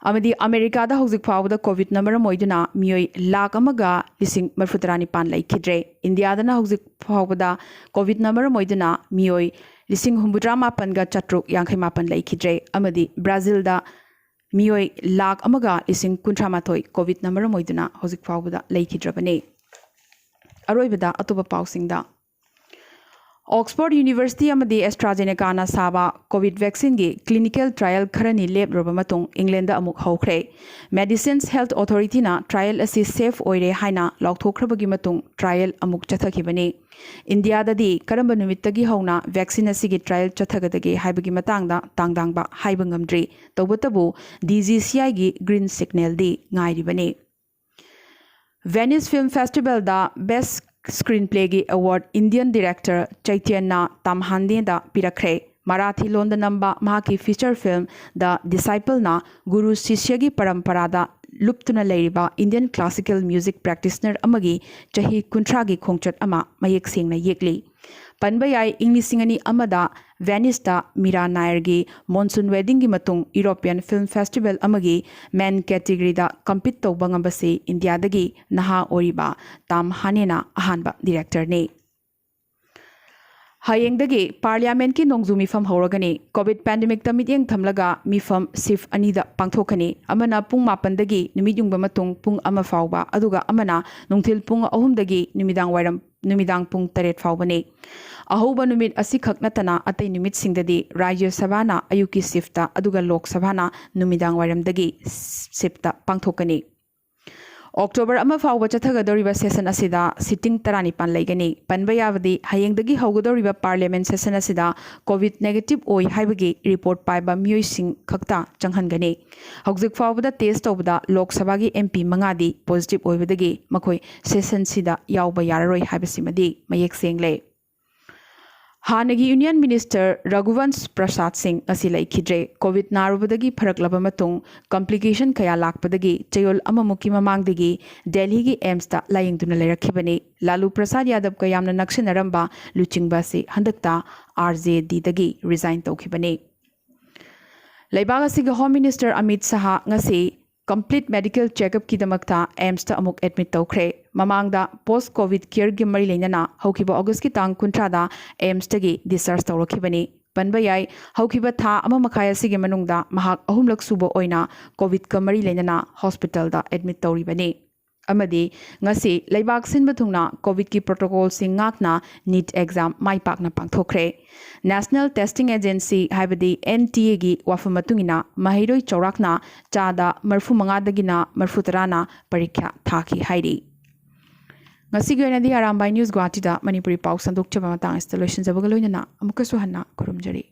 ꯑꯃꯗꯤ ꯑꯃꯦꯔꯤꯀꯥꯗ ꯍꯧꯖꯤꯛ ꯐꯥꯎꯕꯗ ꯀꯣꯚꯤꯗꯅ ꯃꯔꯝ ꯑꯣꯏꯗꯨꯅ ꯃꯤꯑꯣꯏ ꯂꯥꯈ ꯑꯃꯒ ꯂꯤꯁꯤꯡ ꯃꯔꯤꯐꯨ ꯇꯔꯥ ꯅꯤꯄꯥꯟ ꯂꯩꯈꯤꯗ꯭ꯔꯦ꯫ ꯏꯟꯗꯤꯌꯥꯗꯅ ꯍꯧꯖꯤꯛ ꯐꯥꯎꯕꯗ ꯀꯣꯚꯤꯗꯅ ꯃꯔꯝ ꯑꯣꯏꯗꯨꯅ ꯃꯤꯑꯣꯏ ꯂꯤꯁꯤꯡ ꯍꯨꯝꯐꯨꯇꯔꯥ ꯃꯥꯄꯟꯒ ꯆꯥꯇ꯭ꯔꯨꯛ ꯌꯥꯡꯈꯩ ꯃꯥꯄꯟ ꯂꯩꯈꯤꯗ꯭ꯔꯦ ꯑꯃꯗꯤ ꯕ꯭ꯔꯥꯖꯤꯜꯗ ꯃꯤꯑꯣꯏ ꯂꯥꯈ ꯑꯃꯒ ꯂꯤꯁꯤꯡ ꯀꯨꯟꯊ꯭ꯔꯥ ꯃꯥꯊꯣꯏ ꯀꯣꯚꯤꯗꯅ ꯃꯔꯝ ꯑꯣꯏꯗꯨꯅ ꯍꯧꯖꯤꯛ ꯐꯥꯎꯕꯗ ꯂꯩꯈꯤꯗ꯭ꯔꯕꯅꯤ꯫ ꯑꯔꯣꯏꯕꯗ ꯑꯇꯣꯞꯄ ꯄꯥꯎꯁꯤꯡꯗ, ꯑꯣꯛꯁꯐꯣꯔꯗ ꯌꯨꯅꯤꯚꯔꯁꯤꯇꯤ ꯑꯃꯗꯤ AstraZenecaꯅ ꯁꯥꯕ ꯀꯣꯚꯤꯗ ꯚꯦꯛꯁꯤꯟꯒꯤ ꯀ꯭ꯂꯤꯅꯤꯀꯦꯜ ꯇ꯭ꯔꯥꯏꯌꯦꯜ ꯈꯔꯅꯤ ꯂꯦꯞꯂꯨꯔꯕ ꯃꯇꯨꯡ ꯏꯪꯂꯦꯟꯗ ꯑꯃꯨꯛ ꯍꯧꯈ꯭ꯔꯦ꯫ Medicines Health Authorityꯅ ꯇ꯭ꯔꯥꯏꯌꯦꯜ ꯑꯁꯤ ꯁꯦꯐ ꯑꯣꯏꯔꯦ ꯍꯥꯏꯅ ꯂꯥꯎꯊꯣꯛꯈ꯭ꯔꯕꯒꯤ ꯃꯇꯨꯡ ꯇ꯭ꯔꯥꯏꯌꯦꯜ ꯑꯃꯨꯛ ꯆꯠꯊꯈꯤꯕꯅꯤ꯫ ꯏꯟꯗꯤꯌꯥꯗꯗꯤ ꯀꯔꯝꯕ ꯅꯨꯃꯤꯠꯇꯒꯤ ꯍꯧꯅ ꯚꯦꯛꯁꯤꯟ ꯑꯁꯤꯒꯤ ꯇ꯭ꯔꯥꯏꯌꯦꯜ ꯆꯠꯊꯒꯗꯒꯦ ꯍꯥꯏꯕꯒꯤ ꯃꯇꯥꯡꯗ ꯇꯥꯡꯗꯥꯡꯕ ꯍꯥꯏꯕ ꯉꯝꯗ꯭ꯔꯤ꯫ ꯇꯧꯕꯇꯕꯨ DGCIꯒꯤ ꯒ꯭ꯔꯤꯟ ꯁꯤꯒꯅꯦꯜꯗꯤ ꯉꯥꯏꯔꯤꯕꯅꯤ꯫ Venice Film Festivalꯗ Best Screenplayꯒꯤ award Indian director Chaitanya Tamhaneꯗ ꯄꯤꯔꯛꯈ꯭ꯔꯦ꯫ ꯃꯔꯥꯊꯤ ꯂꯣꯟꯗ ꯅꯝꯕ ꯃꯍꯥꯛꯀꯤ feature film The Discipleꯅ ꯒꯨꯔꯨ ꯁꯤꯁ꯭ꯌꯒꯤ ꯄꯔꯝꯄꯔꯥꯗ ꯂꯨꯞꯇꯨꯅ ꯂꯩꯔꯤꯕ Indian classical music practitioner ꯑꯃꯒꯤ ꯆꯍꯤ ꯀꯨꯟꯊ꯭ꯔꯥꯒꯤ ꯈꯣꯡꯆꯠ ꯑꯃ ꯃꯌꯦꯛ ꯁꯦꯡꯅ ꯌꯦꯛꯂꯤ꯫ ꯄꯟꯕ ꯌꯥꯏ, ꯏꯪ ꯂꯤꯁꯤꯡ ꯑꯅꯤ ꯑꯃꯗ ꯚꯦꯅꯤꯁꯇ ꯃꯤꯔꯥ ꯅꯥꯏꯔꯒꯤ Monsoon Weddingꯒꯤ ꯃꯇꯨꯡ European Film Festival ꯑꯃꯒꯤ men categoryꯗ compete ꯇꯧꯕ ꯉꯝꯕꯁꯤ ꯏꯟꯗꯤꯌꯥꯗꯒꯤ ꯅꯍꯥ ꯑꯣꯏꯔꯤꯕ ꯇꯥꯝꯍꯥꯅꯦꯅ ꯑꯍꯥꯟꯕ directorꯅꯤ꯫ ꯍꯌꯦꯡꯗꯒꯤ Parliamentꯀꯤ ꯅꯣꯡꯖꯨ ꯃꯤꯐꯝ ꯍꯧꯔꯒꯅꯤ꯫ ꯀꯣꯚꯤꯗ pandemicꯇ ꯃꯤꯠꯌꯦꯡ ꯊꯝꯂꯒ ꯃꯤꯐꯝ shift ꯑꯅꯤꯗ ꯄꯥꯡꯊꯣꯛꯀꯅꯤ꯫ ꯑꯃꯅ ꯄꯨꯡ ꯃꯥꯄꯟꯗꯒꯤ ꯅꯨꯃꯤꯠ ꯌꯨꯡꯕ ꯃꯇꯨꯡ ꯄꯨꯡ ꯑꯃ ꯐꯥꯎꯕ, ꯑꯗꯨꯒ ꯑꯃꯅ ꯅꯨꯡꯊꯤꯜ ꯄꯨꯡ ꯑꯍꯨꯝꯗꯒꯤ ꯅꯨꯃꯤꯗꯥꯡ ꯋꯥꯏꯔꯝ, ꯅꯨꯃꯤꯗꯥꯡ ꯄꯨꯡ ꯇꯔꯦꯠ ꯐꯥꯎꯕꯅꯤ꯫ ꯑꯍꯧꯕ ꯅꯨꯃꯤꯠ ꯑꯁꯤꯈꯛ ꯅꯠꯇꯅ ꯑꯇꯩ ꯅꯨꯃꯤꯠꯁꯤꯡꯗꯗꯤ ꯔꯥꯖ꯭ꯌ ꯁꯚꯥꯅ ꯑꯌꯨꯛꯀꯤ shiftꯇ, ꯑꯗꯨꯒ ꯂꯣꯛ ꯁꯚꯥꯅ ꯅꯨꯃꯤꯗꯥꯡ ꯋꯥꯏꯔꯝꯗꯒꯤ shiftꯇ ꯄꯥꯡꯊꯣꯛꯀꯅꯤ꯫ ꯑꯣꯛꯇꯣꯕꯔ ꯑꯃ ꯐꯥꯎꯕ ꯆꯠꯊꯒꯗꯧꯔꯤꯕ session ꯑꯁꯤꯗ sitting ꯇꯔꯥꯅꯤꯄꯥꯟ ꯂꯩꯒꯅꯤ꯫ ꯄꯟꯕ ꯌꯥꯕꯗꯤ, ꯍꯌꯦꯡꯗꯒꯤ ꯍꯧꯒꯗꯧꯔꯤꯕ Parliament session ꯑꯁꯤꯗ ꯀꯣꯚꯤꯗ negative ꯑꯣꯏ ꯍꯥꯏꯕꯒꯤ report ꯄꯥꯏꯕ ꯃꯤꯑꯣꯏꯁꯤꯡ ꯈꯛꯇ ꯆꯪꯍꯟꯒꯅꯤ꯫ ꯍꯧꯖꯤꯛ ꯐꯥꯎꯕꯗ test ꯇꯧꯕꯗ ꯂꯣꯛ ꯁꯚꯥꯒꯤ MP ꯃꯉꯥꯗꯤ positive ꯑꯣꯏꯕꯗꯒꯤ ꯃꯈꯣꯏ sessionꯁꯤꯗ ꯌꯥꯎꯕ ꯌꯥꯔꯔꯣꯏ ꯍꯥꯏꯕꯁꯤꯃꯗꯤ ꯃꯌꯦꯛ ꯁꯦꯡꯂꯦ꯫ ꯍꯥꯟꯅꯒꯤ ꯌꯨꯅꯤꯌꯟ ꯃꯤꯅꯤꯁꯇꯔ ꯔꯘꯨꯋꯟꯁ ꯄ꯭ꯔꯁꯥꯗ ꯁꯤꯡ ꯉꯁꯤ ꯂꯩꯈꯤꯗ꯭ꯔꯦ꯫ ꯀꯣꯚꯤꯗ ꯅꯥꯔꯨꯕꯗꯒꯤ ꯐꯔꯛꯂꯕ ꯃꯇꯨꯡ, ꯀꯝꯄ꯭ꯂꯤꯀꯦꯁꯟ ꯀꯌꯥ ꯂꯥꯛꯄꯗꯒꯤ ꯆꯌꯣꯜ ꯑꯃꯃꯨꯛꯀꯤ ꯃꯃꯥꯡꯗꯒꯤ ꯗꯦꯜꯍꯤꯒꯤ ꯑꯦꯝꯁꯇ ꯂꯥꯌꯦꯡꯗꯨꯅ ꯂꯩꯔꯛꯈꯤꯕꯅꯤ꯫ ꯂꯥꯂꯨ ꯄ꯭ꯔꯁꯥꯗ ꯌꯥꯗꯕꯀ ꯌꯥꯝꯅ ꯅꯛꯁꯤꯟꯅꯔꯝꯕ ꯂꯨꯆꯤꯡꯕ ꯑꯁꯤ ꯍꯟꯗꯛꯇ ꯑꯥꯔ ꯖꯦ ꯗꯤꯗꯒꯤ ꯔꯤꯖꯥꯏꯟ ꯇꯧꯈꯤꯕꯅꯤ꯫ ꯂꯩꯕꯥꯛ ꯑꯁꯤꯒꯤ ꯍꯣꯝ ꯃꯤꯅꯤꯁꯇꯔ ꯑꯃꯤꯠ ꯁꯍꯥ ꯉꯁꯤ ꯀꯝꯄ꯭ꯂꯤꯠ ꯃꯦꯗꯤꯀꯦꯜ ꯆꯦꯛꯑꯞꯀꯤꯗꯃꯛꯇ ꯑꯦꯝꯁꯇ ꯑꯃꯨꯛ ꯑꯦꯗꯃꯤꯠ ꯇꯧꯈ꯭ꯔꯦ꯫ ꯃꯃꯥꯡꯗ ꯄꯣꯁ ꯀꯣꯚꯤꯗ ꯀꯤꯌꯔꯒꯤ ꯃꯔꯤ ꯂꯩꯅꯅ ꯍꯧꯈꯤꯕ ꯑꯣꯒꯁꯀꯤ ꯇꯥꯡ ꯀꯨꯟꯊ꯭ꯔꯥꯗ ꯑꯦꯝꯁꯇꯒꯤ ꯗꯤꯁꯆꯥꯔꯖ ꯇꯧꯔꯛꯈꯤꯕꯅꯤ꯫ ꯄꯟꯕ ꯌꯥꯏ, ꯍꯧꯈꯤꯕ ꯊꯥ ꯑꯃ ꯃꯈꯥꯏ ꯑꯁꯤꯒꯤ ꯃꯅꯨꯡꯗ ꯃꯍꯥꯛ ꯑꯍꯨꯝꯂꯛ ꯁꯨꯕ ꯑꯣꯏꯅ ꯀꯣꯚꯤꯗꯀ ꯃꯔꯤ ꯂꯩꯅꯅ ꯍꯣꯁꯄꯤꯇꯥꯜꯗ ꯑꯦꯗꯃꯤꯠ ꯇꯧꯔꯤꯕꯅꯤ꯫ ꯑꯃꯗꯤ ꯉꯁꯤ ꯂꯩꯕꯥꯛ ꯁꯤꯟꯕ ꯊꯨꯡꯅ ꯀꯣꯚꯤꯗꯀꯤ ꯄ꯭ꯔꯣꯇꯣꯀꯣꯜꯁꯤꯡ ꯉꯥꯛꯅ ꯅꯤꯠ ꯑꯦꯛꯖꯥꯝ ꯃꯥꯏ ꯄꯥꯛꯅ ꯄꯥꯡꯊꯣꯛꯈ꯭ꯔꯦ꯫ ꯅꯦꯁꯅꯦꯜ ꯇꯦꯁꯇꯤꯡ ꯑꯦꯖꯦꯟꯁꯤ ꯍꯥꯏꯕꯗꯤ ꯑꯦꯟ ꯇꯤ ꯑꯦꯒꯤ ꯋꯥꯐꯝ ꯃꯇꯨꯡ ꯏꯟꯅ ꯃꯍꯩꯔꯣꯏ ꯆꯥꯎꯔꯥꯛꯅ ꯆꯥꯗ ꯃꯔꯤꯐꯨ ꯃꯉꯥꯗꯒꯤꯅ ꯃꯔꯤꯐꯨ ꯇꯔꯥꯅ ꯄꯔꯤꯈ꯭ꯌꯥ ꯊꯥꯈꯤ ꯍꯥꯏꯔꯤ꯫ ꯉꯁꯤꯒꯤ ꯑꯣꯏꯅꯗꯤ ꯑꯔꯥꯝꯕꯥꯏ ꯅ꯭ꯌꯨꯁ ꯒꯨꯋꯥꯍꯥꯇꯤꯗ ꯃꯅꯤꯄꯨꯔꯤ ꯄꯥꯎ ꯁꯟꯗꯣꯛꯆꯕ ꯃꯇꯥꯡ ꯑꯁꯤꯗ ꯂꯣꯏꯁꯤꯟꯖꯕꯒ ꯂꯣꯏꯅꯅ ꯑꯃꯨꯛꯀꯁꯨ ꯍꯟꯅ ꯈꯨꯔꯨꯝꯖꯔꯤ꯫